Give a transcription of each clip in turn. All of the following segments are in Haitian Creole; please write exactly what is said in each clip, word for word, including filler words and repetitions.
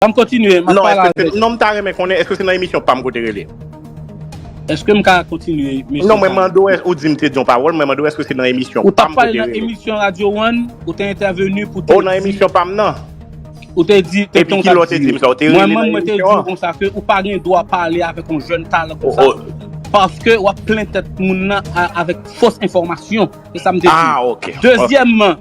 Ban m kontinye, m ap Non, pale èske se, avèk. Non, m ta renmen konnen, èske se nan emisyon pa m kote rele? Èske m ka kontinye, mesye? Non, mwen mande w, ou di m te di yon pawòl, mwen mande w, èske se nan emisyon Ou pa tap m pale kote nan rele? Emisyon Radio One, ou te entèveni pou te O, nan emisyon pa m nan? Ou te di, te Epi ki lè w te di m sa? Ou te mwen rele menm, nan mwen te di emisyon w an? Konsa ke ou pa gen dwa pale avèk yon jèn talan O, konsa. Paske w ap plen tèt moun nan a- avèk fos enfòmasyon. Se sa m te di. Ah, ok. Dezyèmman,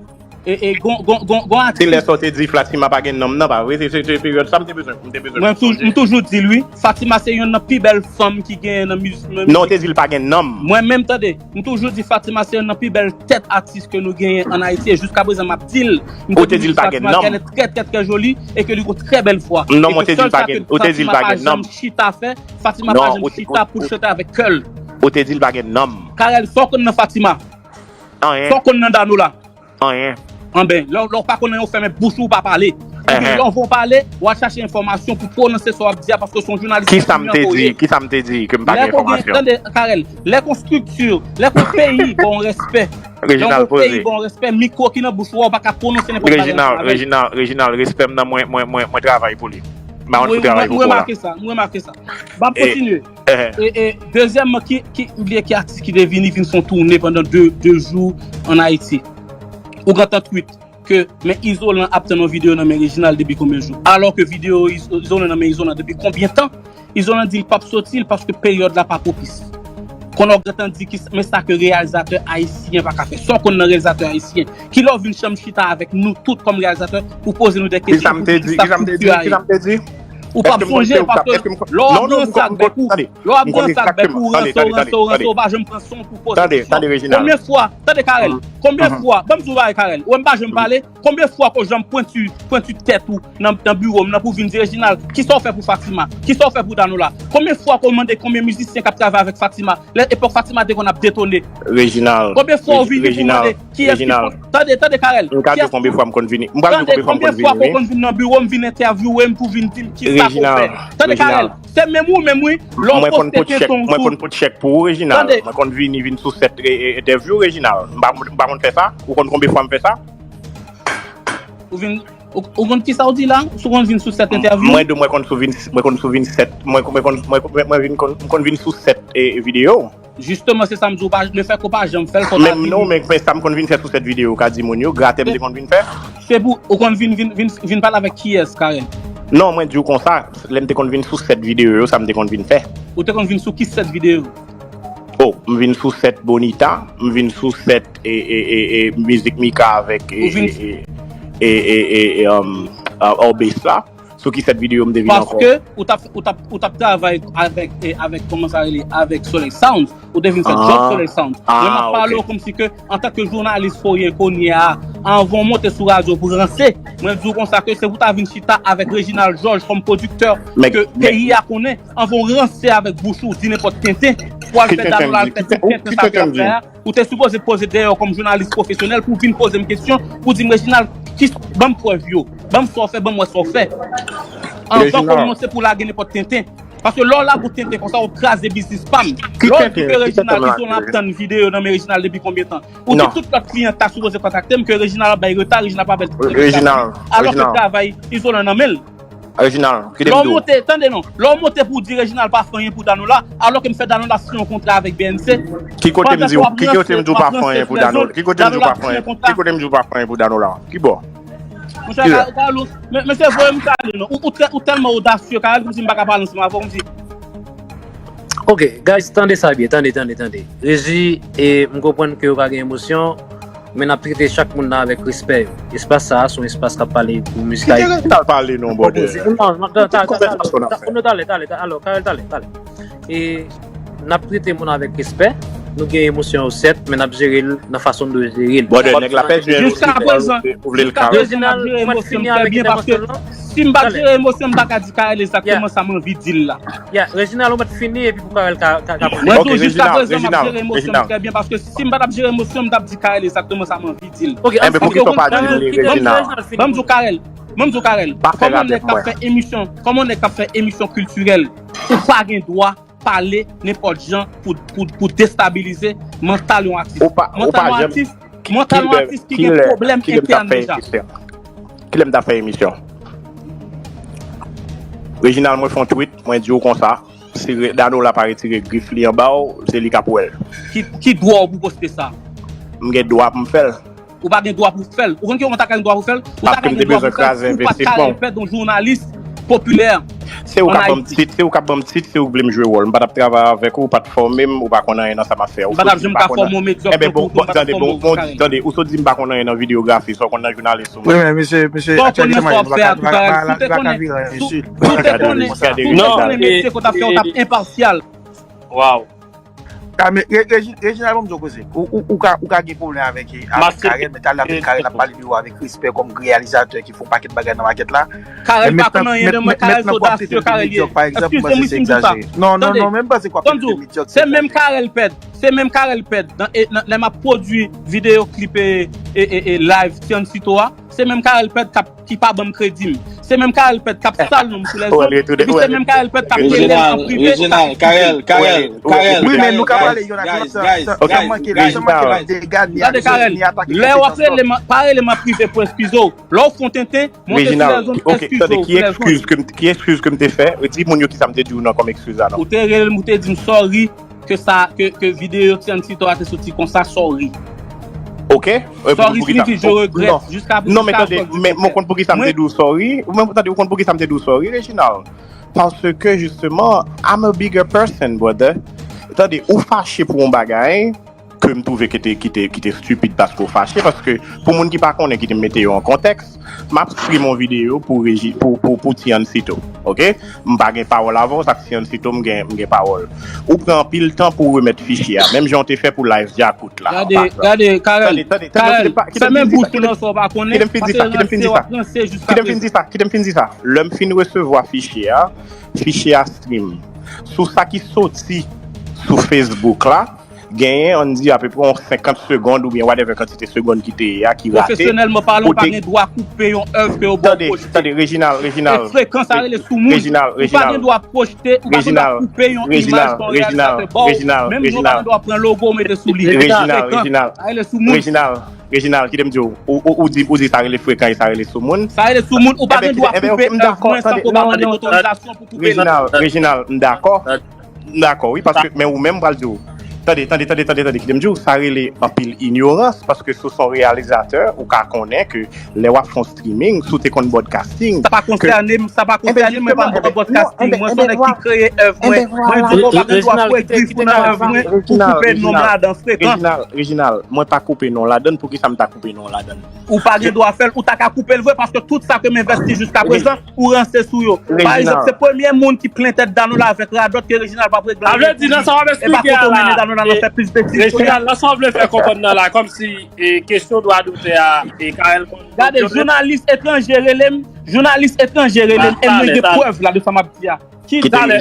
e, e, gon, gon, gon, gon Se lè atis. sa w te di Fatima pa gen nonm nan, pa vre? Se, se, se peryòd sa m te bezwen. M te bezwen Mwen tou- sonje. M toujou di l, wi. Fatima se yonn nan pi bèl fanm ki genyen nan mizik. Non, w te di l pa gen nonm. Mwen menm, tande, m toujou di Fatima se yonn nan pi bèl tèt atis ke nou genyen an Ayiti. E jiska prezan, m ap di l. M Ou te di l pa gen Fatima nonm. Kèl trè, trè, trè joli e ke li gon trè bèl vwa. Non, E mwen ke te di l sèl pa sa gen, ke ou te di l Fatima pa pa gen nonm. Janm chita fè, Fatima pa Non, janm ou te- chita ou- pou ou- chante avèk kè l. Ou te di l pa gen nonm. Carel, sa w konn nan Fatima? Anyen. Sa w konn nan Danola? Anyen. Anben, lè lè w pa konn anyen, w fèmen bouch ou, w pa pale. Oubyen Ehe. lè w vle w pale, w al chache enfòmasyon pou pwononse sa w ap di a, paske se yon jounalis Ki sa m te kontinyan ke w di? ye. Ki sa m te di ke m pa Lè gen ke w gen, enfòmasyon? Tande, Carel, lè ke w strikti, lè ke w peyi ba w respè, lè Reginald, ke w peyi poze. ba w respè, mikwo ki nan bouch ou a, w pa ka pwononse nenpòt bagay Reginald, ansanm avè l. Reginald, Reginald, respè m nan, mwen, mwen, mwen, mwen travay pou li. M pa konn Mwen fou travay mwen- pou mwen la. remake sa, mwen remake sa. M ap E- kontinye. Ehe. E, e dezyèmman, ki, ki, m bliye ki atis ki te vini, vin fè yon toune pandan de, de jou an Ayiti. Ou gentan tweet ke men Izolan ap tann yon videyo nan men Reginald depi konbyen jou? Alò ke videyo Iz- Izolan nan men Izolan depi konbyen tan? Izolan di l p ap soti l paske peryòd la pa pwopis. Konnen w gentan di ki, men sa ke reyalizatè ayisyen pa ka fè. Sa w konn nan reyalizatè ayisyen? Ki lè w vin chanm chita avèk nou tout kòm reyalizatè pou poze nou de Ki sa kesyon m pou te di di? sa Ki sa m te strukti di? a Ki ye? sa m te di? Ou p ap Èske m sonje konn- paske èske m konn- lè w ap Non, non, gran m sak konn- bèk ou, tande, lè w ap m konn gran sak bèk egzakteman. Ou, Tande, ranse w, tande, ranse w, ranse tande, w, ou tande. pa janm pran son pou poze Tande, kesyon. Tande, Reginald. Konbyen fwa, tande Carel, Mhm. konbyen Mhm. fwa, ban m di w bagay Carel, ou wè m pa janm pale, konbyen fwa ke w janm pwenti, pwenti tèt ou nan, nan biwo m nan pou vin di Reginald, kisa w fè pou Fatima, kisa w fè pou Danola? Konbyen fwa ke w mande konbyen mizisyen k ap travay avèk Fatima, lè epòk Fatima te konn ap detone? Reginald. Konbyen fwa w Reg- vini pou Reginald, mande kiyès ki Reginald. Fon-, tande, tande Carel, M ka di w kiyès konbyen fwa m konn vini. M ka di w Tande, konbyen fwa m konbyen konn fwa vini, ke w wi. konn vin nan biwo m, vin entèvyouwe m pou vin di m kisa ke w fè? Reginald, Tande Carel, Reginald. se menm ou menm wi, lè w Mwen konn poste pote chèk, tenten w mwen sou konn pote chèk pou ou, Reginald. Tande. Mwen konn vini, vin sou sèt e, e, entèvyou, Reginald. M pa, m pa konn fè sa. Ou konn konbyen fwa m fè sa? Ou vin, ou, ou konn kisa w di la? Si w konn vin sou sèt entèvyou? Mwen di mwen konn sou vin, mwen konn sou vin sèt, mwen, mwen konn, mwen, mwen, mwen vin konn, mwen konn vin sou sèt e, e videyo. Jisteman, se sa m di w, pa, le fè ke w pa janm fè l, fò w ta Menm vini. Non, men, men sa m konn vin fè sou sèt videyo, ka di moun yo, gratè m te konn vin fè. Se pou, ou konn vin, vin, vin, vin pale avèk kiyès, Carel? Non, mwen di w konsa, lè m te konn vin sou sèt videyo yo, sa m te konn vin fè. Ou te konn vin sou ki sèt videyo? Oh, m vin sou sèt Bonita, m vin sou sèt e, e, e, e, mizik Mika avèk e, Ou vin- e, e, e, e, e, e, um, uh, Orbes la. Sou ki sèt videyo m te vin ankò. Paske ou t ap, ou t ap, ou t ap travay avèk, e, avèk, kòman sa rele, avèk Soleil Sounds. Ou te vin fè Ah. Djòb Soleil Sounds. Mwen m ap Ah, pale ok. w kòmsi ke antanke jounalis ke w ye kounye a, anvan w monte sou radyo pou ranse, mwen di w konsa ke se pou w ta vin chita avèk Reginald Georges kòm pwodiktè Men- ke men- peyi a konnen, anvan w ranse avèk bouch ou, di nenpòt tenten, pou al Ki fè tenten m Danola al di? fè Ki ti ten- tenten ki sa ke l tenten ap m di? fè a. Ou te sipoze poze dèyè w kòm jounalis pwofesyonèl pou w vin poze m kesyon, pou di m, Reginald, ki, ban m prèv yo, ban m sa w fè, ban m wè sa w fè. Anvan Reginald. Kòmanse pou lage nenpòt tenten. Paske lè w lage yon tenten konsa, w ap kraze biznis pa m. Ki Lè w tenten, di ke ki Reginald tenten m Izolan ap lage? Tann videyo nan men Reginald depi konbyen tan? Ou di Non. Tout lòt kliyan ta sipoze kontakte m ke Reginald ap bay reta, Reginald pa bay Reginald, alò ke Reginald. Travay Izolan nan men l. Reginald, kite Lè m w di w. Monte, tande non, lè w monte pou w di Reginald pa fè anyen pou Danola, alò ke m fè Danola siyen yon kontra avèk B N C. Ki kote m Pandan di ke w, w ap ki kote m di w ranse, w pa ap fè anyen ranse pou sou Danola? lèzòt, Ki kote m di w Danola pa ap fè anyen siyen pou kontra. Ki kote m di w pa fè anyen pou Danola? Ki bò? Monchè, Ka- Carlos, men- mesye, voye m kale non. Ou, ou, tè- ou tèlman odasye, Carel, kòmsi m pa ka pale ansanm avè w, kòmsi. Ok, guys, tande sa byen, tande, tande, tande. Regi, e, m konprann ke yo ka gen emosyon, men n ap trete chak moun nan avèk respè yo. Espas sa a se yon espas k ap pale pou mizik Kite ayisyen. Reginald pale non, brother. Non, non, ta- ta- ta- Konvèsasyon n ap fè. non, talè, talè, talè. Alò, Carel, talè, talè. E n ap trete moun avèk respè. Nou gen emosyon yo sèt, men n ap jere l nan fason n dwe jere l. Brother, nèg la pèdi yon Jiska prezan, ou vle l jiska ka. prezan, m ap jere emosyon m trè byen, paske si m pa t jere emosyon m, m pa ka di Carel egzakteman sa m anvi di l la. Ya, Reginald, ou mèt fini epi pou Carel ka ka ka Mwen Ok, di w jiska Reginald, prezan m ap Reginald, jere emosyon m Reginald. Trè byen, paske si m pa t ap jere emosyon m, m t ap di Carel egzakteman sa m anvi di l. Ok, Enben, poukisa w pa di Carel, li, Carel, Reginald? Reginald fini. Ban m di w Carel, ban m di w Carel, Pa fè kòman rapè nèg k ap mwen. Fè emisyon, kòman nèg k ap fè emisyon kiltirèl, ou pa gen dwa pale nenpòt jan pou, pou, pou destabilize mantal yon atis. Ou pa, ou Mantal pa yon janm. atis, mantal yon atis ki gen pwoblèm entèn deja. Kilè m ta fè emisyon? Kilè m ta fè emisyon? Reginald, mwen fè yon tweet, mwen di w konsa, si Re- Danola pa retire grif li anba w, se li k ap wè l. Ki, ki dwa w pou poste sa? M gen dwa pou m fè l. Ou pa gen dwa pou fè l. Ou konn ki yon ta ka gen dwa pou fè l? Ou ta ka gen dwa pou fè l si ou pa t Karel Pèt, yon jounalis popilè. Se ou k ap ban m tit, se ou k ap ban m tit, se ou k vle m jwe wòl. M pa t ap travay avèk ou, ou pa t fòme m, ou pa konn anyen nan sa m ap fè. M pa t ap janm ka fòme w medyòk tankou ou tou, m pa t ap fòme w Karel. Tande, ou sot di m pa konn anyen nan videyografi, sa w konn nan jounalis ou mwen. Wi, men misye, misye, aktyalite sa, li pa ka, li pa ka, li pa ka vire anyen isit. Si w te konnen, si w te konnen metye ke w t ap fè, w t ap enpasyal. Waw. Ah, men Re- Regi- Reginald, ban m di w koze. Ou, ou, ou ka, ou ka gen pwoblèm avèk, avèk Karel, men talè apèl Karel ap pale de ou avèk respè kòm reyalizatè ki fè yon pakèt bagay nan makèt la. Karel pa konn anyen de mwen, Karel se odasye, Karel ye. Eskize m wi si m di sa. Non, non, non, men m panse ke w ap trete medyòk. Se menm Karel Pèt, se menm Karel Pèt, lè m ap pwodui videyo klip e, e, e, e live Tiancito a, se menm Karel Pèt k ap ki pa ban m kredi m. Se menm Karel Pèt k ap sal non m sou lèzòt. Epi se menm Karel Pèt k ap rele m an prive. Reginald, Karel, Karel, Karel. Wi, men nou ka pale youn ak lòt san, san, san manke, san manke bay dega ni atake. Gade Karel, lè w ap rele m, pa rele m an prive pou eskize w. Lè w fè yon tenten, monte sou lèzòt, eskize w sou lèzòt. Ki eskiz ke m te fè? Di moun yo kisa m te di w nan kòm eskiz la non. Ou te rele m, ou te di m sorry. Ke sa, ke, ke videyo Tiancito a te soti konsa, sorry. Ok. Sorry siyifi je regrette. Jiska prezan sa, sorry. Non, men tande, men ou konn poukisa m te di w sorry? Ou menm, tande, ou konn poukisa m te di w sorry, Reginald? Paske, jisteman, I'm a bigger person, brother. Tande, ou fache pou yon bagay ke m twouve ki te, ki te, ki te stupid paske w fache, paske pou moun ki pa konnen, ki te mete yo an kontèks, m ap stream yon videyo pou Regi, pou, pou, pou Tiancito, ok? M pa gen pawòl avè w, sa k Tiancito m gen, m gen pawòl. Ou pran anpil tan pou w remèt fichye a, menm jan w te fè pou live Djakout la. Gade, gade, Karel, Karel, fèmen bouch ou nan sa w pa konnen, paske ranse w ap ranse jiska prezan. Kite m fin di sa, kite m fin di sa. Lè m fin resevwa fichye a, fichye a stream. Sou sa ki soti sou Facebook la, genyen, ann di, apeprè yon senkant segond oubyen whatever kantite segond ki te ye a ki rate. Pwofesyonèlman palan, ou pa gen dwa koupe yon èv ke yo ba w pwochte. Tande, tande, Reginald, Reginald. E frekan sa rele sou moun. Reginald, Reginald. Ou pa gen dwa pwochte, ou pa gen dwa koupe yon imaj ke yon reyalizatè ba w. Menm jan ou pa gen dwa pran logo w mete sou li. Reginald, Reginald. Sa rele sou moun. Reginald, Reginald, kite m di w, ou, ou, ou di, ou di sa rele frekan e sa rele sou moun. Sa rele sou moun, ou pa gen dwa koupe èv mwen san ke w pa mande m otorizasyon pou koupe l. Reginald, Reginald, m dakò. M dakò, wi, paske, men ou menm pral di w. Tande, tande, tande, tande, tande, kite m di w, sa rele anpil inyorans, paske si w se yon reyalizatè, ou ka konnen ke lè w ap fè yon streaming, si w te konn broadcasting. Sa pa konsène m, sa pa konsène m, mwen pa m broadcasting, mwen se yon nèg ki kreye èv mwen. Mwen di w pa gen dwa foure grif ou nan èv mwen pou koupe non m ladan, frekan. Reginald, Reginald, mwen pa koupe non w ladann, poukisa m ta koupe non w ladann? Ou pa gen dwa fè l, ou ta ka koupe l vre, paske tout sa ke m envèsti jiska prezan, ou ranse sou yo. Pa egzanp, se premye moun ki plen tèt Danola avèk radòt ke Reginald p ap regle anyen pou li. E pa kote w mennen Danola nan fè plis betiz kounye a. Reginald, nan sa w vle fè konprann nan la, kòmsi, e, kesyon dwa dotè a, e, Karel konn. Gade, jounalis etranje rele m, jounalis etranje rele m, e mwen gen prèv la de sa m ap di a. Ki di ke pami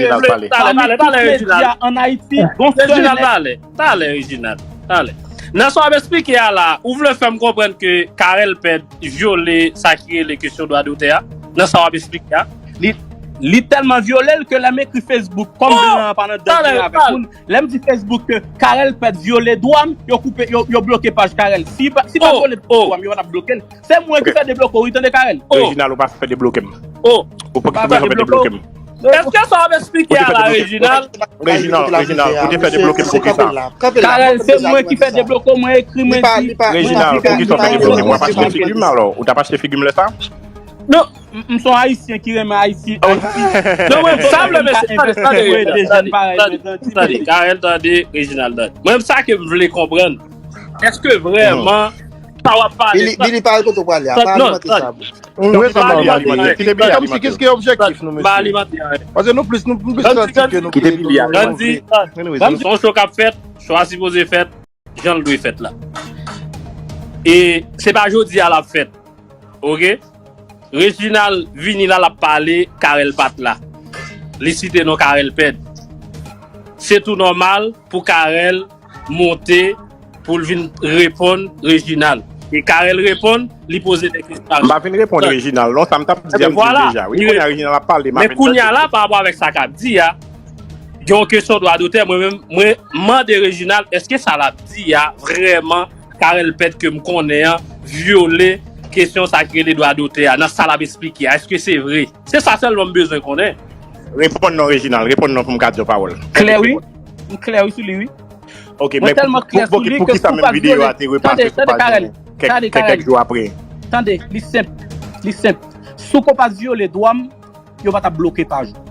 tout medya ann Ayiti, gon sèl nèg. Talè, talè, Reginald, talè. Nan sa w ap esplike a la, ou vle fè m konprann ke Carel Pèd vyole sa ki rele kesyon dwa dotè a? Nan sa w ap esplike a? Li, li tèlman vyole l ke lè m ekri Facebook, kòm gran an pa nan danje avèk moun, lè m di Facebook ke Carel Pèd vyole dwa m, yo koupe, yo, yo bloke paj Carel. Si, si pa t vyole dwa m, yo pa t ap bloke l. Se mwen ki fè debloke w, wi, tande, Carel. Reginald, ou pa fè debloke m. Ou pa fè debloke m. Èske sa w ap esplike a la, Reginald? Reginald, Reginald, ou te fè debloke m pou kisa? Carel, se mwen ki fè debloke w, mwen ekri, mwen di. Reginald, pou kisa w fè debloke m? W ap achte figi m alò? Ou t ap achte figi m lè sa? Non, m se yon Ayisyen ki renmen Ayiti, Ayiti. Non, mwen, sa m vle, mesye, tande, tande, tande, tande, Carel, tande, Reginald, tande. Mwen, sa ke m vle konprann, èske vrèman sa w ap pale? Billy, Billy, pa al kote w prale a, pa alimante sa. Mwen, sa m pa alimante. Kite Billy alimante. Kòmsi, kisa ki objektif nou, mesye? Pa alimante anyen. Paske nou plis, nou plis santi ke nou plis. Kite Billy alimante. Andy, andy, se yon show k ap fèt, show a sipoze fèt jan l dwe fèt la. E se pa jodi a l ap fèt. Ok? Reginald vini la, l ap pale, Carel pa t la. Li site non Carel Pèd. Se tou nòmal pou Carel monte pou l vin reponn Reginald. E Carel reponn, li poze de kesyon. M pa vin reponn Reginald, non, sa m t ap di a, m di l deja. Wi, kounye a Reginald ap pale, m ap vin tande. Men kounye a la, pa rapò avèk sa k ap di a, gen yon kesyon dwa dotè, mwen menm, mwen mande Reginald, èske sa l ap di a, vrèman, Carel Pèd ke m konnen an, vyole kesyon sa ki rele dwa dotè a, nan sa l ap esplike a, èske se vre? Se sa sèlman m bezwen konnen. Reponn non, Reginald, reponn non pou m ka di yon pawòl. Klè wi. M klè wi sou li wi. Ok, men pou ki sa menm videyo a te repase sou paj mwen kèk jou apre? Tande, li senp. Li senp. Si w pa t vyole dwa m, yo pa t ap bloke paj ou.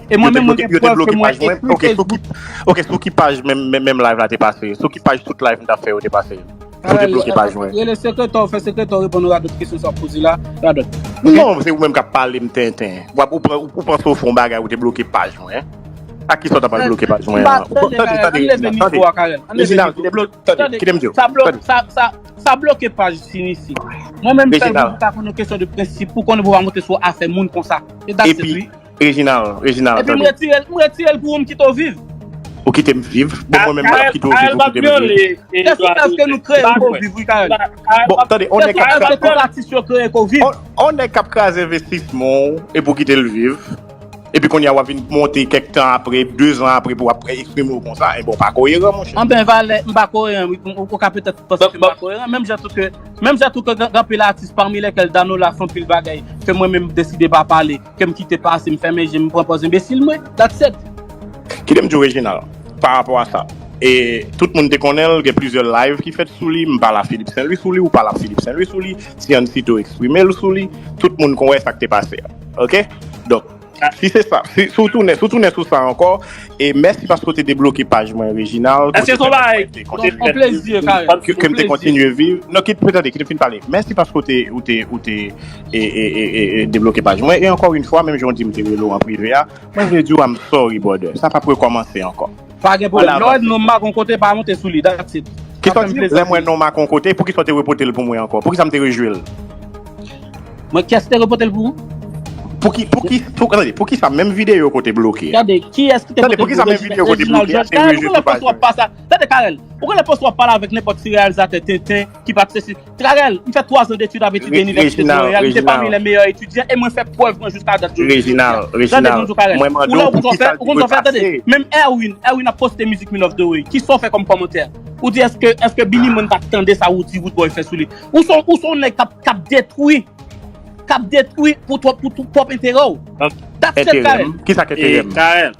E mwen menm mwen gen prèv ke mwen ekri Facebook. Ok, sou ki paj menm live la te pase? Sou ki paj tout live m t ap fè yo te pase? Yo te bloke paj mwen. Rele sekretè w, fè sekretè w reponn ou radòt kesyon sa w poze la, radòt. Non, se ou menm k ap pale m tenten. W ap ou panse w fè yon bagay ou te bloke paj mwen. Ak kisa w t ap al bloke paj mwen an? Tande, tande, tande. Reginald, kite m di w. Tande, kite m di w. Sa bloke paj Sinisi. Mwen menm sèl moun ki ka konn yon kesyon de prensip pou konnen pou w pa monte sou afè moun konsa. E that's it wi. Reginald, Reginald, tande. Epi m retire l, m retire l pou ou, m kite w viv. Ou kite m viv? Bon, mwen menm m t ap kite w viv, ou kite m viv. Se sou èske nou kreye pou w viv wi Karèl. Bon, tande, on nèg k ap kraze. Se sou èske tout atis yo kreye pou w viv. On nèg k ap kraze envestisman w epi w kite l viv. Epi kounye a w ap vin monte kèk tan apre, de zan apre pou w ap eksprime w konsa, enben w pa koyeran monchè. Anben valè, m pa koyeran wi, ou ka petèt panse ke m pa koyeran, menm jan tou ke, menm jan tou ke gen anpil atis pami lèkèl Danola fè anpil bagay ke mwen menm m deside pa pale, ke m kite pase, m fèmen je m, m pran pòz enbesil mwen, that's it. Kite m di w Reginald, pa rapò a sa. E tout moun te konnen l, gen plizyè live ki fèt sou li, m pale a Philippe Saint Louis sou li, ou pale a Philippe Saint Louis sou li, Siancito eksprime l sou li, tout moun konn wè sa k te pase a. Ok? Donk, si se sa, si, si w tounen, si w tounen sou sa ankò, e mèsi paske w te debloke paj mwen, Reginald, kote ke m te kontinye viv. Non, kit, tande, kit m fin pale. Mèsi paske w te, ou te, ou te e, e, e, e, e debloke paj mwen. E ankò yon fwa, menm jan w di m te rele w an prive a, mwen vle di w I'm sorry brother. Sa p ap rekòmanse ankò. Pa gen pwoblèm. Lè w wè non m pa gon kote, pa monte sou li. That's it. Kisa w di? Lè m wè non m pa gon kote, poukisa w te repote l pou mwen ankò? Poukisa m te rejwe l? Mwen, kiyès ki te repote l pou ou? Pouki, pouki, pou, tande, poukisa menm videyo kote bloke a? Tande, kiyès ki te pote bloke Reginald Georges? Karèl, ou konnen pòs w ap pase a. Tande, Karèl, ou konnen pòs w ap pale avèk nenpòt ti reyalizatè tenten ki pa t sesi. Karèl, m fè twa zan detid ap etidye Inivèsite de Montréal, m te pami lè meyè etidyan e mwen fè prèv mwen jiska dat jodi. Reginald, Reginald, mwen mande w poukisa l te repase. Menm Erwin, Erwin ap poste mizik Milovdewey. Kisa w fè kòm kòmantè? Ou di èske, èske Billy Mann t ap tande sa ou di Roodboy fè sou li? Ou se, ou se yon nèg k ap, k ap detwi, k ap detwi pou twòp, pou, pou twòp enterè w. That's it, Karèl. Kisa k enterè m? Karèl.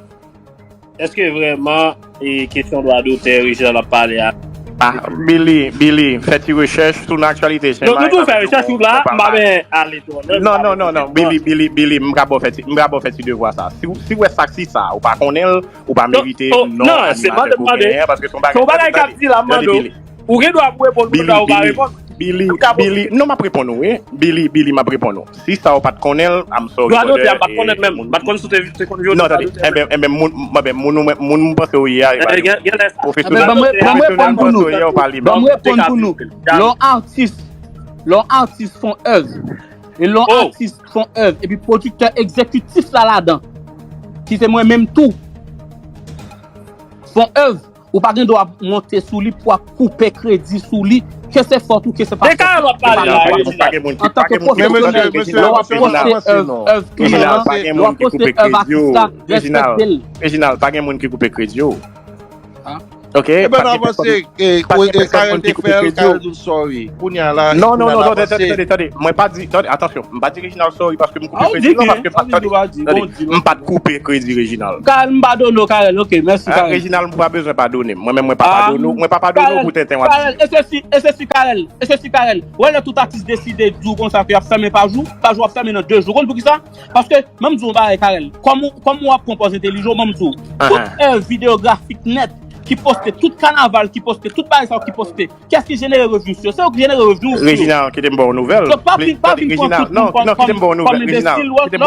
Èske vrèman e kesyon dwa dotè Reginald ap pale a? Ah, Billy, Billy, fè ti rechèch sou nan aktyalite. Non, nou tou fè rechèch, ou la, m pa ben ale twò lwen. Non, non, non, non, Billy, Billy, Billy, m ka ba w fè ti, m ka ba w fè ti devwa sa. Si, si w wè sa, si sa, ou pa konnen l, ou pa merite non animatè pou genyen, paske se yon bagay k ap di la, m mande w. Ou gen dwa pou reponn mwen, ou pa reponn. Billy, Billy, non, m ap reponn ou, wi. Billy, Billy, m ap reponn ou. Si sa ou pa t konnen l, I'm sorry, brother. Dwa dotè a m pa t konnen l menm. M pa t konn si w te, te konn jwe dwa dotè a. Non, tande, enben, enben, moun, enben, moun, moun, moun m panse w ye a, e pa li. Pwofesyonèl, pwofesyonèl m panse w ye a, ou pa li menm. Ban m reponn pou nou. Lè yon atis, lè yon atis fè yon èv, e lè yon atis fè yon èv, epi pwodiktè egzekitif la ladan, ki se mwen menm tou, fè yon èv, ou pa gen dwa monte sou li pou w ap koupe kredi sou li, ke se fòt ou ke se pa fòt ou. Antanke pwofesyonèl, lè w ap poste èv, èv kliyan an, lè w ap poste èv atis la, respekte l. Reginald, pa gen moun ki koupe kredi w. Ok? Ebyen nou avanse. Karèl te fè l, Karèl di w sorry. Kounye a la, non, non, non, tande, tande, tande, tande. Mwen pa di, tande, atansyon, m pa di Reginald sorry paske m koupe kredi, non, paske m pa, tande, tande, m pa t koupe kredi Reginald. Karèl, m padone w, Karèl, ok, mèsi, Karèl. Reginald, ou pa bezwen padone m. Mwen menm, mwen pa padone w, mwen pa padone w pou tenten w ap di. Karèl, e sesi, e sesi, Karèl, e sesi, Karèl. Ou wè lè tout atis deside di w konsa ke y ap fèmen paj ou, paj ou ap fèmen nan de jou. Ou konn poukisa? Paske, men m di w yon bagay, Karèl. Kòm ou, kòm ou ap pran pòz entèlijan, men m di w. Tout èv videografik nèt ki poste, tout kanaval ki poste, tout bagay sa yo ki poste, kiyès ki jenere revenu sou yo? Se yo ki jenere revenu sou yo. Reginald, kite m ba w nouvèl. Donk, pa vin, pa vin pran tout moun kòm, kòm, kòm enbesil. Lè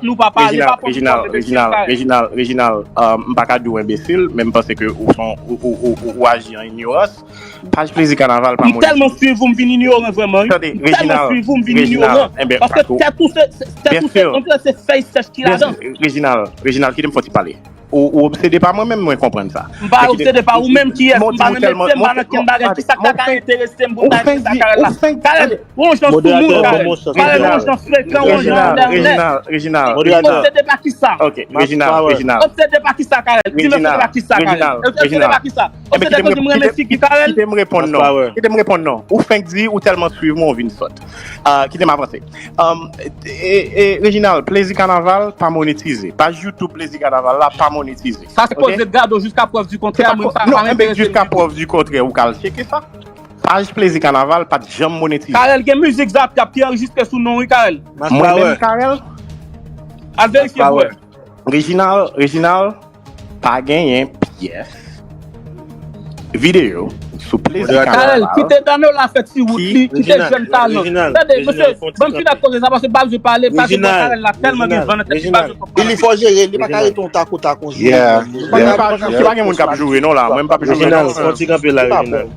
nou pa pale, pa pran m kòm enbesil, Karèl. Reginald, Reginald, m pa ka di w enbesil, men m panse ke ou, ou, ou, ou, ou aji an inyorans. Paj Plezi Kanaval pa molestyez. M tèlman swiv ou, m vin inyoran vrèman, wi. M tèlman swiv ou, m vin inyoran. Paske tèt ou se, tèt ou se, on dirait se fèy sèch ki ladan. Reginald, Reginald, kite m fè yon ti pale. ou, ou obsede pa mwen menm, mwen konprann sa. M pa obsede pa ou menm, kiyès? M pa nan metye, m pa nan kenn bagay. Kisa k ta ka enterese m pou m ta enterese a Carel la? Carel, yon jan sou moun, Carel. Carel, yon jan frekan, yon jan lènè. Reginald, Reginald. Obsede pa kisa? Ok, Reginald, Reginald. Obsede pa kisa, Carel? Di m obsede pa kisa, Carel? Obsede pa kisa? Obsede kote m renmen figi Carel? Kite m reponn non. Kite m reponn non. Ou fenk di ou tèlman swiv mwen ou vin sòt. Ah, kite m avanse. Um, e, e, Reginald, Plezi Kanaval pa monetize. Paj YouTube Plezi Kanaval la pa monetize. Sa se koze gado jiska prèv di kontrè, mwen sa pa enterese. Jiska prèv di kontrè, ou ka al tcheke sa. Paj Plezi Kanaval pa t janm monetize. Carel, gen mizik Zap Yap ki anrejistre sou non wi, Carel. Mwen menm, Carel? Al verifye, frè. Reginald, Reginald, pa genyen pyès videyo sou Plezi Kanaval. Carel, kite Danola fè ti wout li, kite jèn talan. Tande, mesye, ban m fini ak koze sa, paske m pa bezwen pale, paske Carel la tèlman gen van nan tèt li, pa bezwen konprann. Li fò jere, li pa ka rete yon takotak konsa. Se pa gen moun k ap joure non la, mwen m p ap joure non. Fò ti kanpe la, Reginald.